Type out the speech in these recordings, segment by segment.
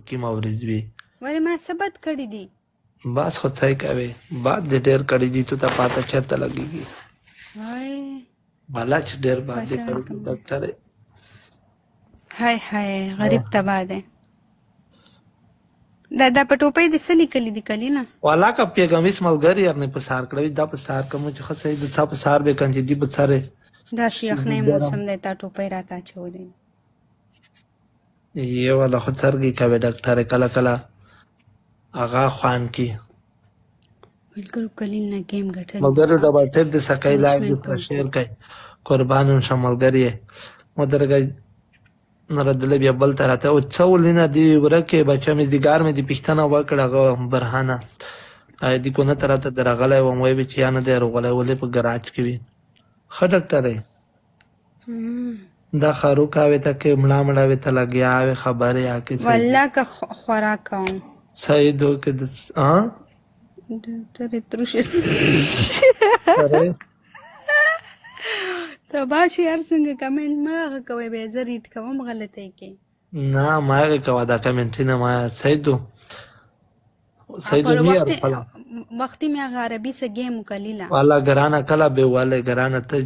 کې مورز وي. ولې ما څه بد کړي دي؟ بس خو څه کوي، باد دې ډېر کړي دي، تو ته پاته چېرته لګېږي؟ وای والا چې ډېر باد دې خوشحال کړي دي کوم. ډاکټر. های های، غریب تباه دی. دا دا په ټوپۍ دې څه لیکلي دي کلیله؟ والا که پیغامیس ملګری یې په سار کړی، دا په سار کوم چې ښه صحیح د څا په سار به کنجې دی په سره. داسې یخنۍ موسم دی، تا ټوپۍ راته اچولې. یې والا خو څرګې کوي ډاکټر، کله کله هغه خوان کی. ملګرو کلیل نه ګیم ګټل. ملګرو ډبل ټیپ د سکای لایف پنشمنټ د سره شیر کړئ، قربان هم شم ملګری. مدرګه نردله بیا بل ته راته او څه ولینه دی ورکه بچا مې دیګار مې دی پښتنه وکړه. هغه برهانه دی کو نه تراته درغلی وم، وای چې یا نه دی رغلی، ولې په ګراج کې وي. ښه ډاکټر دا خارو کاوه ته کې مړه مړه وې ته لګیا وې خبرې آ کې. والله که خوراک کوم. صحیح دو کې د ها ډاکټر تروش تبا شي. هر څنګه کمنټ ما هغه کوي، بیا زه ریډ کوم غلطۍ کې. نه ما هغه کوه دا کمنټونه ما. صحیح دو، صحیح دو. می خپل وختي مې هغه عربي څه ګیم وکلیله. والا ګرانه کله به والے ګرانه ته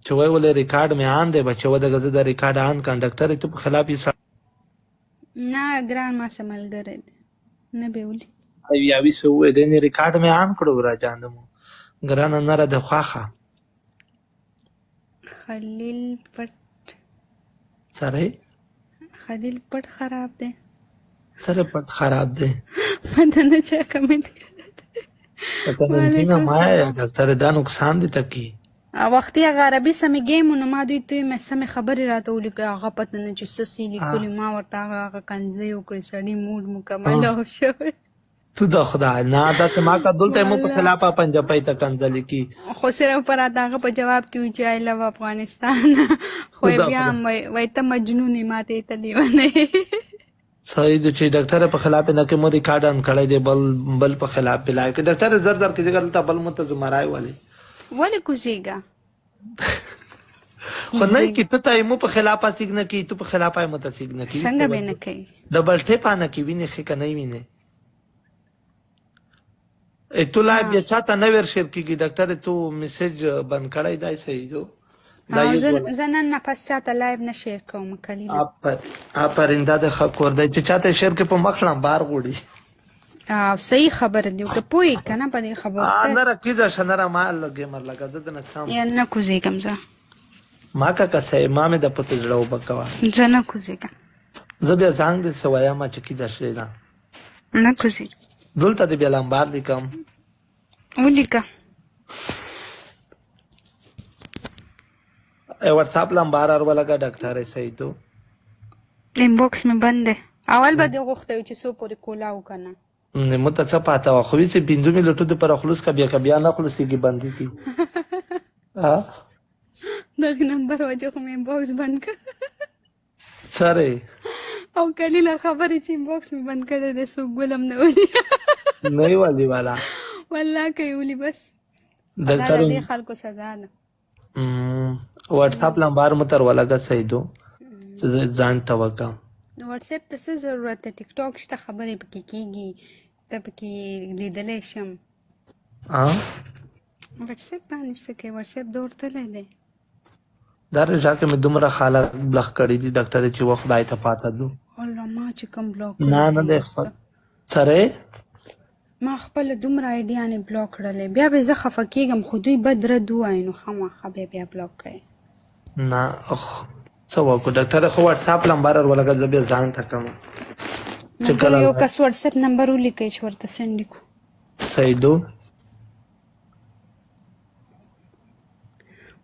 چې وای ولې ریکارډ مې آن دی بچو، د غزه د ریکارډ آن کنډکټر ته په خلاف یې. نه ګران، ما سره ملګری دی، نه به ولي. یا وی سو وې د ریکارډ مې آن کړو را جان مو ګرانه نره د خواخه. خلیل پټ سره. خلیل پټ خراب دی. سره پټ خراب دی. پته نه چا کمنټ کړی. کمنټونه ما ډاکټر دا نقصان دي تکي. وختي هغه عربي سمې ګیم، نو ما دوی ته مې سمې خبرې راته ولیکې، هغه پته نه چې څه څه لیکلي، ما ورته هغه هغه کنځې وکړې، سړي موډ مکمل او شوی. تو د خدای نه دا چې ما کا دلته مو په خلاف پنجابی ته کنځلې کی. خو صرف پر هغه په جواب کې وی چې آی لو افغانستان، خو بیا وای ته مجنون یې، ماته ته لیونی. صحیح د چې ډاکټر په خلاف نه کې مو ریکارډ ان کړی دی، بل بل په خلاف بلای کې ډاکټر زر زر کې ځګل ته بل مو ته زمرای والی. ولې کوزیږه؟ خو نه کې ته ته مو په خلاف سیګ نه کې، ته په خلاف مو ته سیګ نه کې. څنګه به نه کوي؟ ډبل ټیپ نه کې ویني خې کنه ویني تو لایف بیا چاته نه ور شیر کیږي ډاکټر، تو میسج بند کړی دی. صحیح دو. دا زه نن نه پس چاته لایو نه شیر کوم کلیله. اپرینده د خکور دی چې چاته شیر کې په مخ لمبار غوړي. او صحیح خبره دی که پوه کنه په دې خبره. نه راکیږه شنه ما لګې مر لګا د نه کم یا نه کوزیږم زه. ما کا کسه ما مې د پته زړه وبکوا. زه نه کوزیږم. زه بیا ځان دې سوایا ما چې کیږه شې نه. نه کوزیږم. دلته دې بیا لمبار لیکم. ولیکه. واتساپ لمبار ور ولګا ډاکټر. صحیح تو انباکس مې بند دی. اول به دې غوښتی چې څو پورې کولاو کنه. نه مو ته څه پاته وه، خو چې 5 منټو د پر خلوص کا بیا کا بیا نه خلوصېږي بندي کی. ها دغه نمبر وجه خو مې انباکس بند کړ. سره او کلیله خبرې چې انباکس مې بند کړی دی، څوک ګلم نه ولي. نه ولي والا. والله که یې ولي بس ډاکټر دې خلکو سزا ده. واتساپ لمبار مو تر ولګه سیدو ځان ته وکم. واتساپ ته څه ضرورت دی؟ ټیک ټاک شته، خبرې پکې کیږي، ته پکې لیدلی شم. واتساپ باندې څه کوي؟ واتساپ دور تللی دی. دا رجا کې مې دومره خلک بلخ کړي دي ډاکټر چې و خدای ته پاته دو. الله ما چې کوم بلاک نه نه دی خپل سره. ما خپل دومره آیډیانې بلاک کړلې، بیا به زه خفه کېږم، خو دوی بد رد ووایي نو خامخا به بیا بلاک کوي. نه اخ څه وکړو ډاکټر، خو واتساپ نمبر ورولګه، زه بیا ځان ته کوم. چې کله یو کس واتساپ نمبر ولیکئ چې ورته سند کړو. سیدو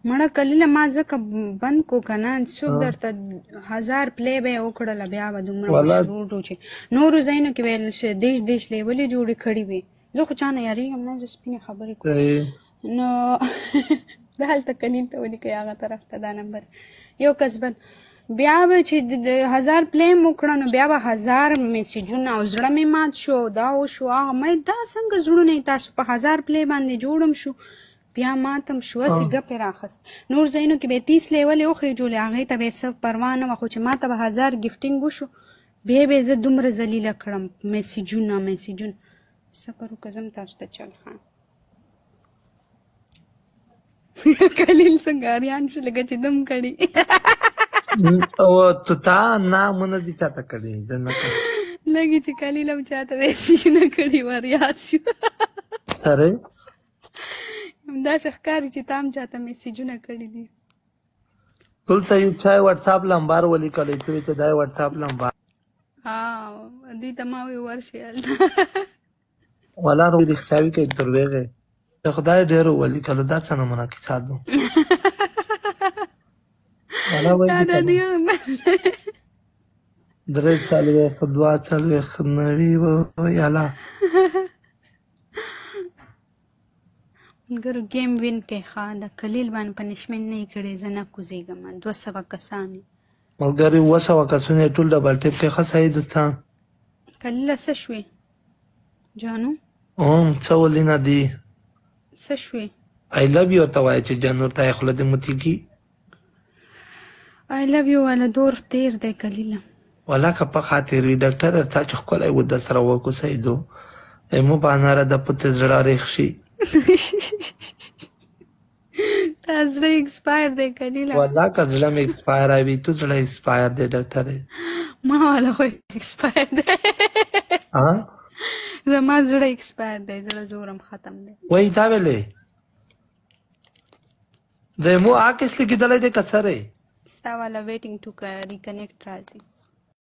مړه کلیله ما ځکه بند کو کنه، څوک درته 1000 پلی به وکړله، بیا به دومره مشهور و چې نورو ځایونو کې ویل چې دیش دیش لیولې جوړې کړې وي. زه خو چا نه یارېږم نه، زه سپینې خبرې کوم. نو دا هلته کلیل ته ولیکئ هغه طرف ته دا نمبر یو کس بل بیا به چې 1000 پلی مو وکړه، نو بیا به 1000 میسجونه او زړه مې مات شو او دا وشو هغه. مې دا څنګه زړونه تاسو په 1000 پلی باندې جوړم شو، بیا ماتم شو، هسې ګپ یې راخست. نور ځایونو کې به یې 30 لیولې وخېجولې، هغې ته به یې څه پروا نه وه، خو چې ما ته به 1000 ګفټینګ وشو بیا به زه دومره ذلیله کړم، میسجونه میسجونه. صبر وکړه، زم تاسو ته چل. ښه کلیل څنګه اریان شو لکه چې دم کړي. او ته تا نامونه دي چاته کړي د نه لګي چې کلیل هم چاته میسجونه کړي ور یاد شو. سره همداسې ښکاري چې تا هم چاته میسجونه کړي دي. دلته یو چای واتساپ لمبر ولیکلی، ته چې دا واتساپ لمبر. ها، دې ته ما وی ورشي هلته. ولا رښتیا وي که دروغ، د خدای ډېر ولیکلو، دا څه نمونه کیسه ده؟ ولا وایي دا دی 43 42 90 یالا. ملګرو گیم وین کې ښه د کلیل باندې پنشمنټ نه کړي، زه نه کوزېږم. 200 کسان ملګري، 200 کسونه ټول ډبل ټیپ کې. ښه صحیح ده ته. کلیله څه شوې جانو؟ هم څه ولینه دي؟ څه شوې؟ آی لو یو ورته وایه چې جان ورته یې خوله دې متیږي. آی لو یو والا دور تیر دی کلیله. ولا که په خاطر وي ډاکټر تا چې ښکلی و د سره وکړو سیدو مو بانره د پته زړه ریښ شي. تا زړه ایکسپایر دی کلیله. ولا که زړه مې ایکسپایر وي، تو زړه ایکسپایر دی ډاکټر. ما والا خو ایکسپایر دی. ها، زما زړه ایکسپایر دی، زړه زورم ختم دی. وای دا ویلې د مو عکس لګیدلی دی که څه دی؟ ستا والا ویټینګ ټو ریکنیکټ راځي.